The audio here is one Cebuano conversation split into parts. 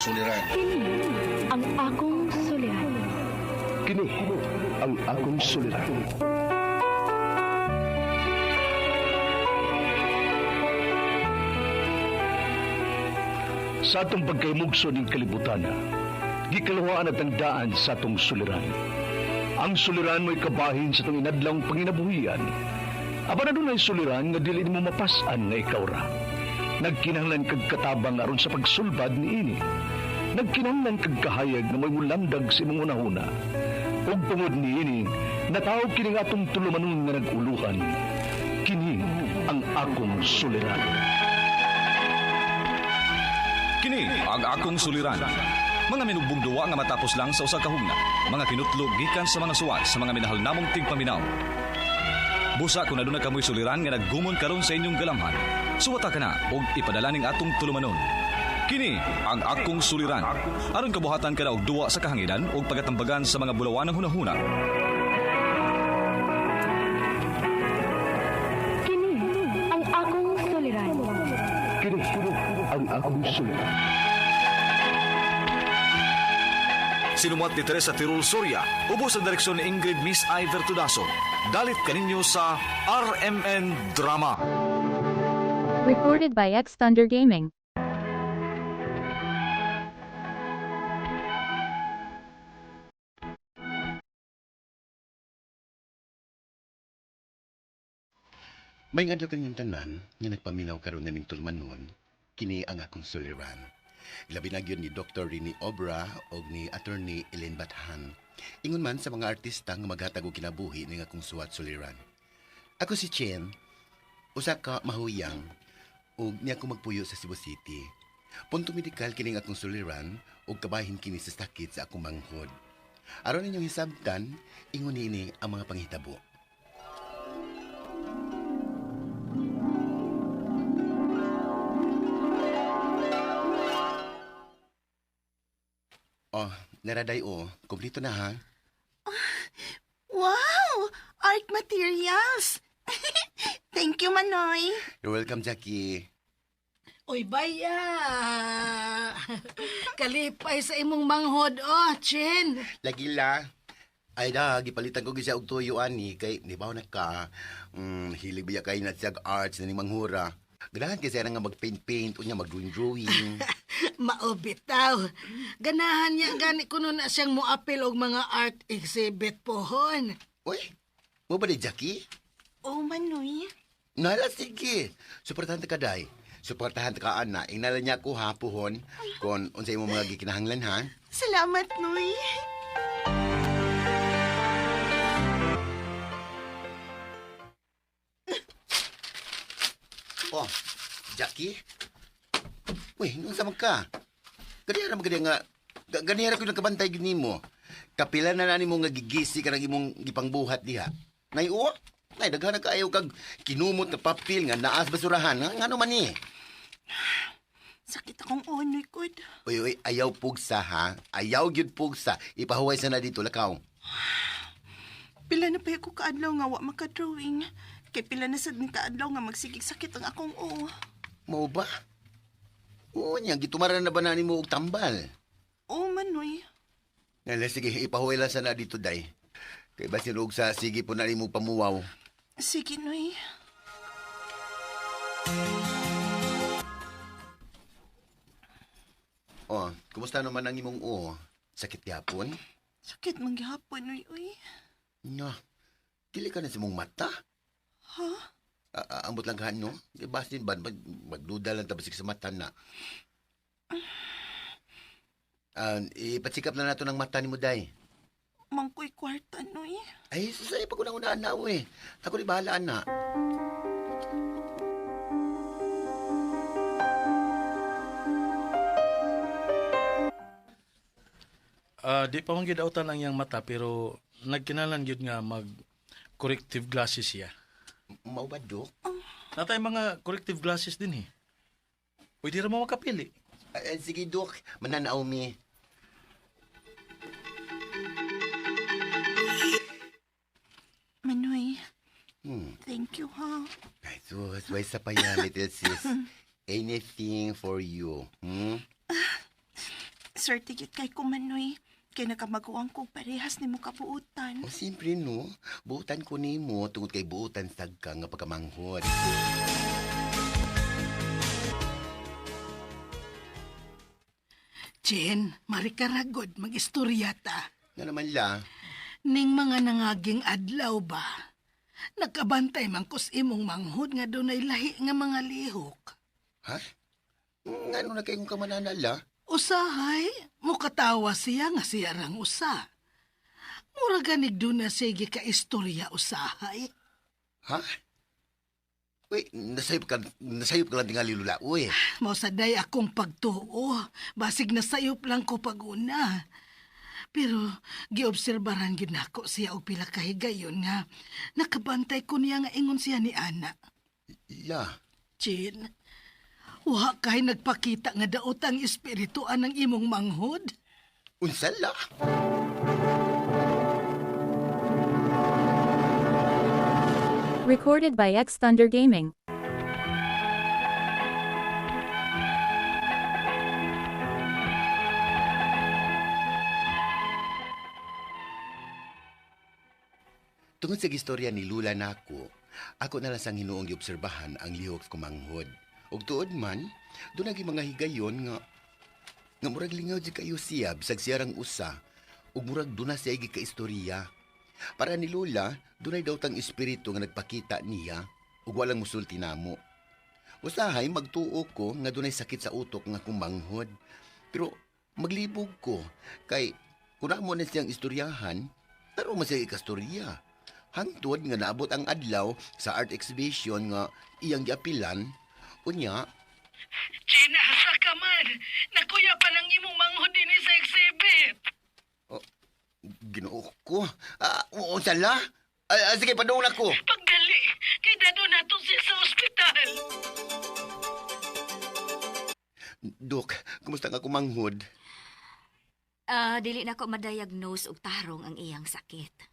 Suliran. Kini ang akong suliran. Kini ang akong suliran. Sa atong pagkaymugso ning kalibutan, gikaluhaan at ang daan sa atong suliran. Ang suliran mo'y kabahin sa atong inadlawng panginabuhian. Apan adunay suliran nga dili nimo mapas-an nga ikaw ra. Nagkinahanglan kag katabang aron sa pagsulbad niini. Nagkinahanglan kag kahayag nga mo'y mulamdag sa imong hunahuna. Ug tungod niini, natawag kini nga atong tulumanon nga nag-uluhan. Kini ang akong suliran. Kini ang akong suliran. Mga minubong duwa nga matapos lang sa usa ka hugna. Mga kinutlo gikan sa mga suwat sa mga minahal namong tigpaminaw. Busa kung aduna kamoy suliran nga naggumon karon sa inyong galamhan. Suwata ka na og ipadala ning atong tulumanon. Kini ang akong suliran. Aron kabuhatan ka na og duwa sa kahanginan og pagatambagan sa mga bulawanang hunahuna. Kini ang akong suliran. Kini ang akong suliran. Sinumuat ni Teresa Tirul Soria, ubos sa direksyon ni Ingrid Miss Iver Tudaso. Dalit kaninyo sa RMN Drama. Recorded by X Thunder Gaming. May ngadto kanyang tanan nga nagpaminaw karon na ning tulumanon, kini ang akong suliran. Labi na gyud ni Dr. Rini Obra og ni Attorney Elaine Bathan. Ingon man sa mga artista nga maghatag og kinabuhi ning akong suwat suliran. Ako si Chen, usa ka mahuyang ug niya ako magpuyo sa Cebu City. Punto medikal kining akong suliran ug kabahin kini sa sakit sa akong manghod. Aron ninyong hisabtan, ingon niini ang mga panghitabo. Oh, naraday o, kumpleto na ha. Wow! Art materials! Thank you, Manoy. You're welcome, Jackie. Uy, baya! Kalipay sa imong manghod, oh, Chin. Lagi la. Ay da, gipalitan ko gyud siya og tuyo ani kay di ba na ka. Hilig biya kay na siya og arts na ning manghura. Ganahan kay siya nga mag-paint-paint unya mag-drawing-drawing. Mao bitaw. Ganahan niya gani kuno na siyang moapil og mga art exhibit pohon. Uy, mo ba di Jackie? Oh, Manoy. Nala sige. Suportahan ta ka day. Suportahan ta ka ana. Inala niya ko ha puhon kon unsa imong mga gikinahanglan ha. Salamat, Noy. Oh, Jackie? Uy, nung sa man ka? Ganihara man nga, ganihara ko nagkabantay gyud nimo. Kapila na na nimo nga gigisi ka ng imong gipangbuhat diha. Nay o, nay daghan na kaayo kag kinumot nga papel nga naas basurahan. Ha? Ngano man ni? Sakit akong unoy, kud. Uy, uy, ayaw pugsa ha. Ayaw gyud pugsa. Ipahuway sa na dito lakaw. Pila na pa ko kaadlaw nga wa makadrawing. Kay pila na sad ni kaadlaw nga magsigig sakit ang akong oo. Mao ba? Oo niya, gitumaran na ba na nimo og tambal? Oh, Manoy. Nala, sige, ipahuway lang sa na dito, day. Kay basin og sa sige po na nimo pamuwaw. Sige, Noy. Oh, kumusta naman ang imong oo? Sakit gyapon? Sakit man gihapon, Noy, uy. Nga, dili ka na sa imong mata. Ha? Ambot lang ka, no? Di basin ba, magduda lang tabasik sa mata na. Ah, ipatsikap na nato ng mata ni mo, day. Mangkoy kwarta, Noy. Ay, susay, pag unang-unaan na, uy. Ako di bahala na. Ah, di pa man gyud autan ang iyang mata pero nagkinalan gyud nga mag corrective glasses siya. Mao ba, Dok? Natay mga corrective glasses din eh. Pwede ra mo makapili. Ay, sige, Dok. Mananaw mi. Manoy, thank you, ha. Ay, sus, way sa pa yan, little sis. Anything for you. Hmm? Swerte gyud kay ko, Manoy. Kay nakamaguang ko parehas nimo kabuutan. O siyempre no, buutan ko nimo tungod kay buutan sad ka nga pagkamanghod. Jen, marikaragod, mag-istorya ta. Nga naman la, Ning mga nangaging adlaw ba? Nakabantay man kus imong manghod nga dunay lahi nga mga lihok. ha? Ngano na kayong kamanana la? Usahay, mukatawa siya nga siya rang usa. Mura ganig doon na sige ka istorya usahay. Ha? Uy, nasayop ka lang tingali lula, uy. Mausaday akong pagtuo, basig nasayop lang ko pag-una. Pero giobserbaran gyud nako siya og pila ka higayon nga nakabantay ko niya nga ingon siya ni ana. La, Chin, wa kay nagpakita nga daot ang espiritu anang imong manghod. unsa la? Recorded by X Thunder Gaming. Tungod sa gistorya ni Lula nako, ako na lang sang hinuong giobserbahan ang lihok sa kumanghod. Ug tuod man, doon naging mga higayon nga nga murag lingaw di kayo siya bisag siya rang usa ug murag doon na siya gikaistorya. Para ni Lula, dunay daw tang espiritu nga nagpakita niya ug walang musulti namo. Usahay magtuo ko nga dunay sakit sa utok nga kumanghod. Pero maglibog ko kay kung mo na siyang istoryahan, taro man siya ikastorya. Hangtod nga naabot ang adlaw sa art exhibition nga iyang giapilan, unya, Chin, asa ka man? Nakuya pa ng imong manghod dinhi sa exhibit. Ginoo ko. Ah, oo, sala. Ah, sige, padung na ko. Pagdali, kay dado nato siya sa ospital. Dok, kumusta nga kumanghod? Ah, dili na ko ma-diagnose og tarong ang iyang sakit.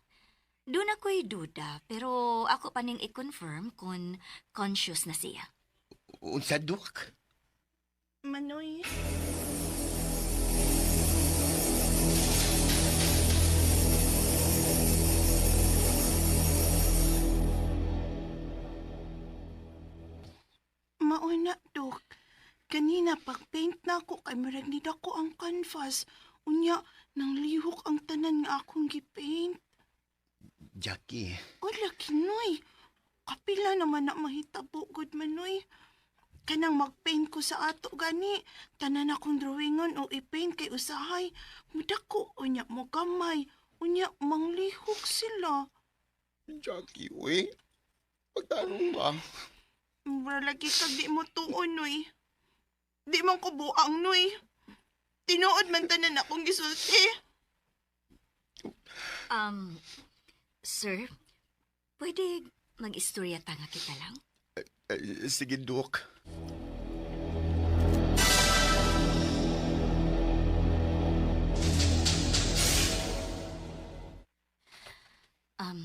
Doon ako'y duda, pero ako pa ning i-confirm kung conscious na siya. Unsa, Dok? Manoy. Mauna, Dok. Kanina, pag-paint na ako kay murag nidako ang canvas. Unya, nang lihok ang tanan nga akong gipaint. Jackie, Wala, kinoy. Kapila naman na mahitabo, good manoy. Kanang magpaint ko sa ato gani. Tanan akong drawingon o ipaint kay usahay. Mudako, unya mo gamay. Unya, manglihok sila. Jackie, uy. Pagtanong ba? Mura lagi kag di mo tuon, noy. Di man ko buang, noy. Tinuod man tanan akong gisulti. Um, sir, pwede mag-istorya ta nga kita lang? Eh, sige, Dok.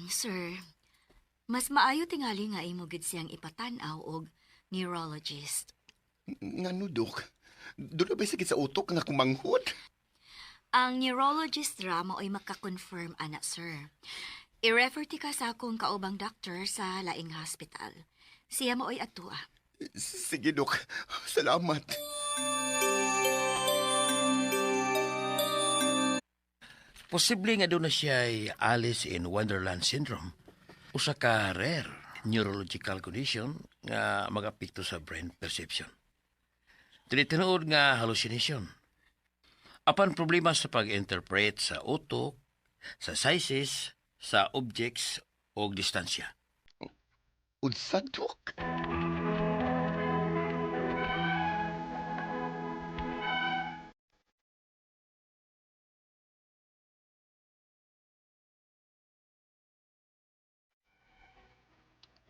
Sir, mas maayo tingali nga imo gid siyang ipatan-aw og neurologist. Ngano, Dok? Doon na ba'y sakit sa utok nga kumanghod? Ang neurologist ra mao'y makakonfirm ana, sir. I-refer ti ka sa akong kaubang doctor sa laing hospital. Siya mao'y atua. Sige, Dok. Salamat. Posible nga doon na siya ay Alice in Wonderland Syndrome. Usa ka rare neurological condition nga magapikto sa brain perception. Dili tinuod nga hallucination. Apan problema sa pag-interpret sa utok, sa sizes, sa objects o distansya. Unsa, Dok?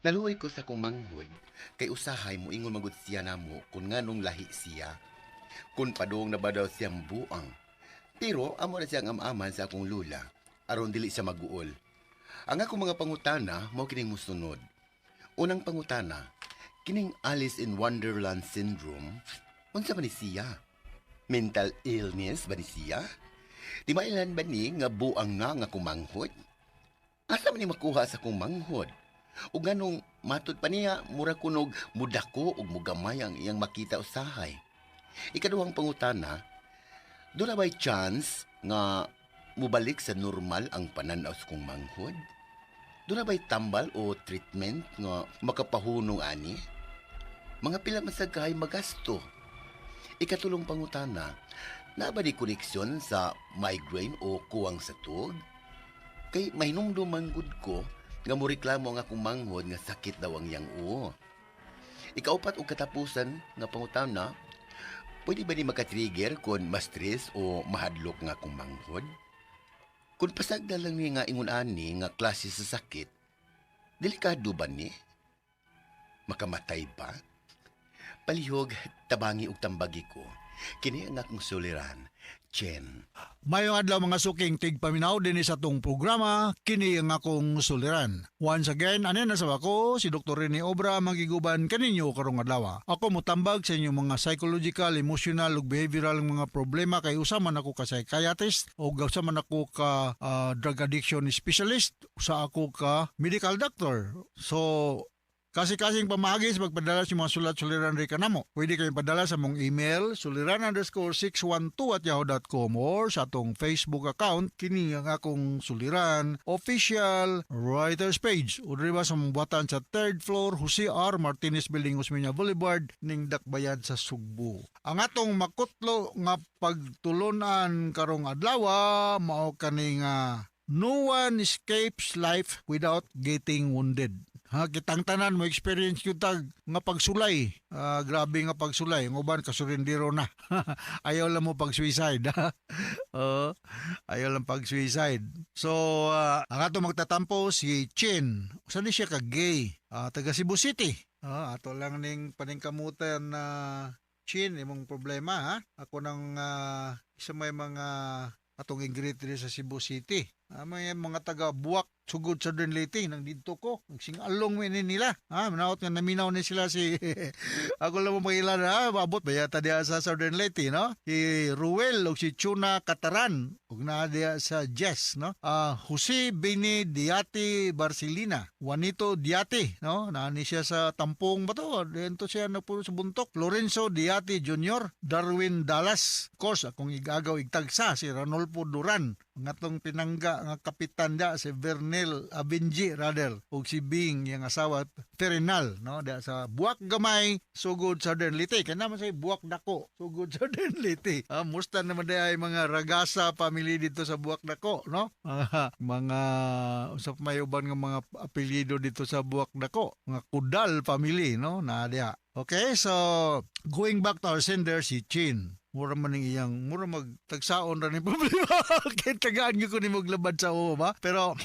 Naluoy ko sa kong manghod, kay usahay mo ingon magud siya namo kung nganong lahi siya. Kung padung na ba daw siyang buang. Pero amo na siyang amaman sa akong lula, aron dili siya maguol. Ang akong mga pangutana mao kining musunod. Unang pangutana, kining Alice in Wonderland syndrome, unsa man ni siya? Mental illness ba ni siya? Timailan ba ni nga buang na nga kumanghod? Asa man ni makuha sa kong manghod? O ganong matud pa niya, mura kunog mudako og mugamay ang iyang makita usahay. Ikaduhang pangutana, doon na ba'y chance nga mubalik sa normal ang pananaw sa kong manghod? Doon na ba'y tambal o treatment nga makapahunong ani? Mga pila man sa gahay magasto. Ikatulong pangutana, na ba di koneksyon sa migraine o kuwang sa tuog? Kay mahinumdum man gud ko nga moreklamo ang akong manghod nga sakit daw ang iyang uo. Ikaupat og katapusan nga pangutana, pwede ba ni makatrigger kung ma-stress o mahadlok nga akong manghod? Kung pasagda lang ni nga ingon ani nga klase sa sakit, delikado ba ni? Makamatay ba? Palihog, tabangi og tambagi ko. Kini ang akong suliran, Chen. Mayong adlaw mga suking tigpaminaw dinhi sa atong programa kini ang akong suliran. Once again, ani na sa ako si Dr. Rene Obra magiguban kaninyo karong adlaw. Ako motambag sa inyong mga psychological, emotional ug behavioral mga problema kay usa man ako ka psychiatrist o usa man ako ka drug addiction specialist, usa ako ka medical doctor. So kasi-kasing pamahagi sa pagpadala sa mga sulat suliran rin kanamo. Pwede kayo padala sa mong email suliran_612@yahoo.com or sa atong Facebook account kini ang akong suliran official writers page o diri ba sa mong buhatan sa third floor Jose R. Martinez Building, Osmeña Boulevard, ning Dakbayan sa Sugbo. Ang atong makutlo nga pagtulunan karong adlaw mao kani nga no one escapes life without getting wounded. Ha, kitang tanan mo experience gyud tag nga pagsulay. Ah, grabe nga pagsulay. Ang uban kasurindiro na. Ayaw lang mo pag-suicide. Oo, ayaw lang pag-suicide. So, ang ato magtatampo si Chin. Usa ni siya ka gay. Taga Cebu City. Ato lang ning paningkamutan na Chin imong problema ha. Ako nang isa may mga atong ingrit diri sa Cebu City. May mga taga Buwak sugod sa Leyte nang didto ko. Nagsingalong mi ni nila. Ha, manaot nga naminaw ni sila si ako lang mo makilala ha, maabot ba yata diha sa Southern Leyte, no? Si Ruel ug si Chuna Kataran ug naa diha sa Jess, no? Jose Bene Diate Barcelina, Juanito Diate, no? Naa ni siya sa Tampong ba to? Dito siya nagpuno sa Buntok. Lorenzo Diate Jr., Darwin Dallas. Of course, akong igagaw igtagsa si Ranolfo Duran, ang atong pinangga nga kapitan da si Vernel Abenji rather ug si Bing yang asawa Ferinal, no, da sa Buwak Gamay sugod Southern Leyte kay naman say Buwak Dako sugod Southern Leyte. Musta naman day ay mga Ragasa family dito sa Buwak Dako, no, mga usap may uban nga mga apelyido dito sa Buwak Dako, mga Kudal family, no, na diha. Okay, so going back to our sender si Chin. Mura man ning iyang mura magtagsaon ra ni problema. Kay tagaan gyud ko nimo labad sa uo ba? Pero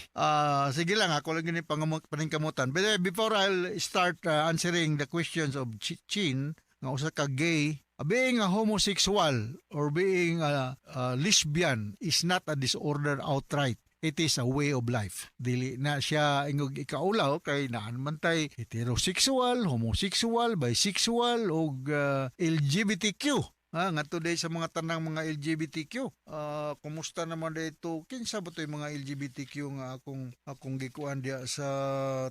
sige lang, ako lang gini paningkamutan. But before I'll start answering the questions of Chin nga usa ka gay, being a homosexual or being a lesbian is not a disorder outright. It is a way of life. Dili na siya ingog ikaulaw kay naan man tay heterosexual, homosexual, bisexual ug LGBTQ. Ha, nga today sa mga tanang mga LGBTQ. Kumusta naman dito? Kinsa ba to yung mga LGBTQ nga akong gikuan diya sa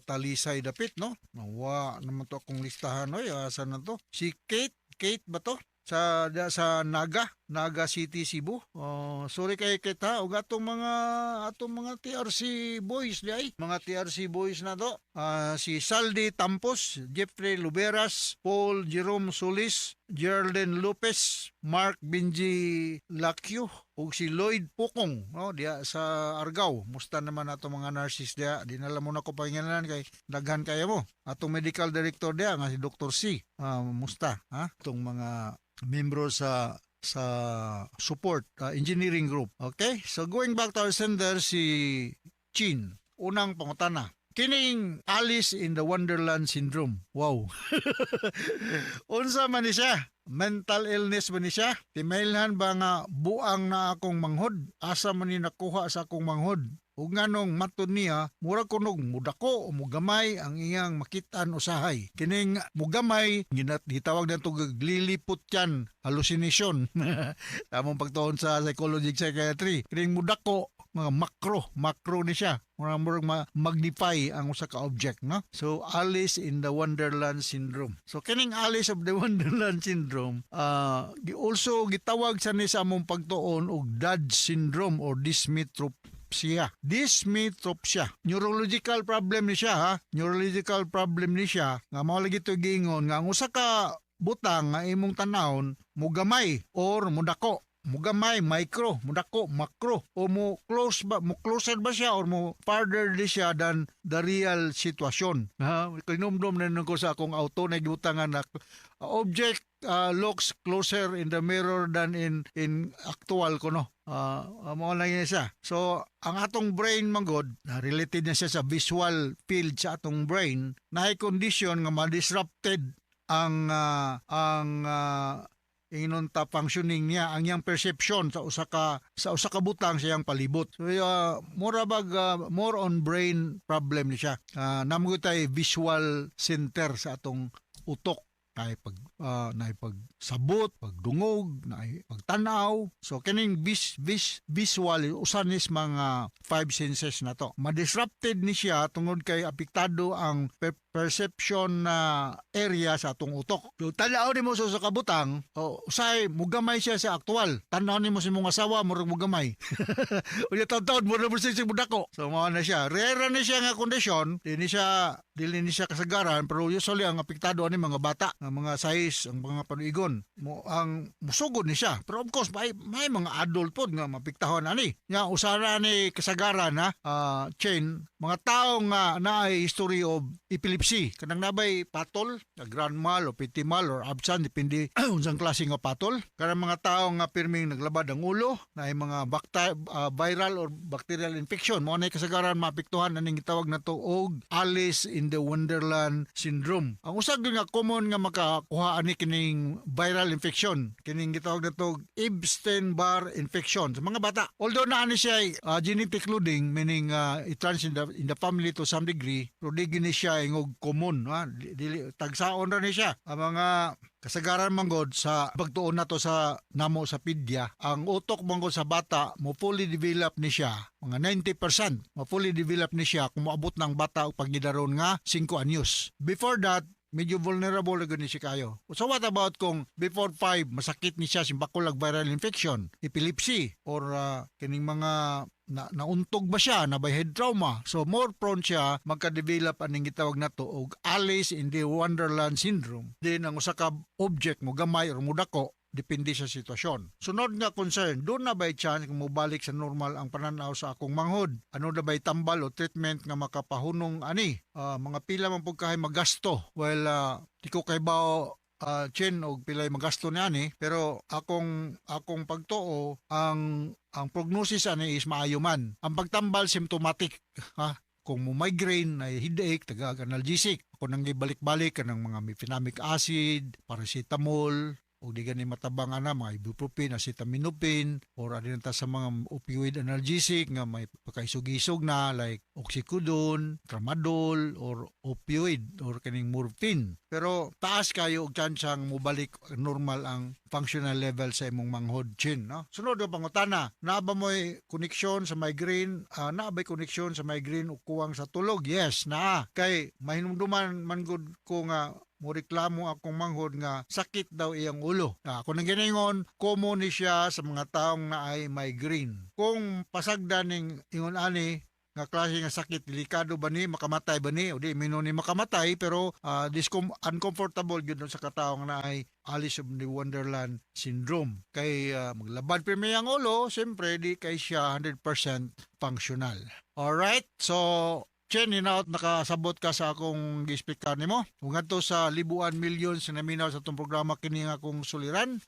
Talisay dapit, no? Nawa naman to akong listahan oy, asa na to? Si Kate, Kate ba to? Sa diya sa Naga, Naga City, Cebu. Oh, sorry kay Kate ha, ug atong mga TRC boys di ay. Mga TRC boys na to. Si Saldi Tampos, Jeffrey Luberas, Paul Jerome Solis, Geraldine Lopez, Mark Benji Lacyo ug si Lloyd Pukong, no, diya sa Argao. Musta naman ato mga nurses diya. Dinala mo na ko pangingalan kay daghan kaya mo. Atong medical director diya nga si Dr. C. Musta ha? Atong mga membro sa support engineering group. Okay? So going back to our sender si Chin. Unang pangutana. Kining Alice in the Wonderland syndrome. Wow. Unsa man ni siya? Mental illness ba ni siya? Timailhan ba nga buang na akong manghod? Asa man ni nakuha sa akong manghod? Ug nganong matod niya mura kunog mudako o mugamay ang iyang makitaan usahay. Kining mugamay ginat gitawag nato liliput yan hallucination. Tamong pagtuon sa psychology, psychiatry. Kining mudako, mga macro, macro ni siya. Murag murag magnify ang usa ka object, no? So Alice in the Wonderland syndrome. So kining Alice of the Wonderland syndrome, also gitawag sa ni sa among pagtuon og Dodge syndrome or dysmetropsia. Dysmetropsia. Neurological problem ni siya, ha. Neurological problem ni siya nga mao lagi to giingon nga ang usa ka butang nga imong tanawon mugamay or mudako, mugamay micro, mudako macro, o mo close ba, mo closer ba siya or mo farther di siya than the real situation, ha. Kinumdum na nun ko sa akong auto na gibutangan na object looks closer in the mirror than in actual kuno. Mao lang yun siya. So ang atong brain manggod na related na siya sa visual field sa atong brain na condition nga ma-disrupted ang ingnon ta functioning niya, ang iyang perception sa usa ka butang sa iyang palibot. So mura bag more on brain problem ni siya. Naa tay visual center sa atong utok, naay pag naay pagsabot, pagdungog, naay pagtanaw. So kining visual usa nis mga five senses na to. Ma-disrupted ni siya tungod kay apektado ang perception na area sa atong utok. So tanaw nimo sa usa ka butang, o usay mugamay siya sa aktual. Tanaw nimo sa imong asawa, murag mugamay. Unya taon-taon murag mo siya mudako. So mao na siya. Rare ni siya nga kondisyon, di ni siya dili ni siya kasagaran, pero usually ang apektado ani mga bata, ang mga size, ang mga panuigon. Mo ang musugod ni siya. Pero of course may mga adult pod nga mapiktahon ani. Nya usara ni kasagaran, ha, chain mga tao nga naay history of epilepsy, kanang nabay patol, grand mal o petit mal or absent, depende unsang klase nga patol. Kanang mga tao nga pirming naglabad ang ulo, naay mga viral or bacterial infection, mao na kasagaran maapektuhan aning gitawag nato og Alice in the Wonderland syndrome. Ang usa gyud nga common nga makakuha ani, kining viral infection, kining gitawag nato og Epstein-Barr infection sa mga bata. Although naa ni siya genetic loading, meaning it runs in the family to some degree, pero di gini siya ingog common, ha. Dili tagsaon ra ni siya. Ang mga kasagaran manggod sa pagtuon nato sa namo sa pidya, ang utok manggod sa bata mo fully develop ni siya, mga 90% mo fully develop ni siya kung moabot ng bata og paggidaron nga 5 anyos. Before that, medyo vulnerable na gud ni siya kayo. So what about kung before 5 masakit ni siya, simbako lag viral infection, epilepsy, or kining mga na, nauntog ba siya, na by head trauma? So more prone siya magka-develop aning gitawag nato og Alice in the Wonderland syndrome. Then ang usa ka object mo gamay or mudako depende sa sitwasyon. Sunod nga concern, duna bay chance kung mobalik sa normal ang pananaw sa akong manghod? Ano na ba'y tambal o treatment nga makapahunong ani? Mga pila man pud kahay magasto? Well, di ko kay bao, Chen, og pilay magasto ni ani, pero akong pagtuo, ang prognosis ani is maayo man. Ang pagtambal, symptomatic, ha. Kung mo migraine ay headache, taga analgesic. Ako nang gibalik-balik kanang mga mefenamic acid, paracetamol, o di gani matabang ana mga ibuprofen, acetaminophen, or ano ta sa mga opioid analgesic nga may pakaisog-isog na like oxycodone, tramadol, or opioid or kaning morphine. Pero taas kayo og tsansang mobalik normal ang functional level sa imong manghod, Chin, no? Sunod ang pangutana, naa ba mo'y koneksyon sa migraine? Naa ba'y koneksyon sa migraine o kuwang sa tulog? Yes, naa. Kay mahinumduman man gud ko nga mo reklamo akong manghod nga sakit daw iyang ulo. Ako nang giningon, common ni siya sa mga taong naay migraine. Kung pasagdan ning ingon ani nga klase nga sakit, delikado ba ni, makamatay ba ni? O di mino ni makamatay, pero uncomfortable gyud sa katawo nga naay Alice of the Wonderland syndrome. Kay maglabad pirmi ang ulo, siyempre di kay siya 100% functional. Alright, so Chen, hinaot nakasabot ka sa akong gi-explicar nimo. Kung ngadto sa libuan millions na naminaw sa atong programa, kini nga akong suliran.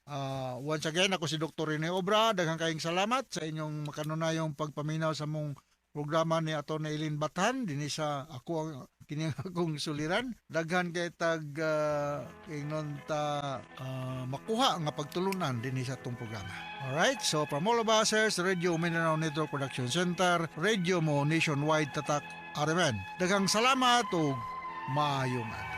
Once again, ako si Dr. Rene Obra. Daghang kayong salamat sa inyong makanunayong pagpaminaw sa mong programa ni Ato na Ilin Bathan dinhi sa ako ang Kini ang akong suliran. Daghan kay tag ingnon ta makuha nga pagtulunan dinhi sa atong programa. Alright, so from all of us here sa Radio Mindanao Network Production Center, Radio Mo Nationwide, Tatak RMN. Daghang salamat ug maayong adlaw.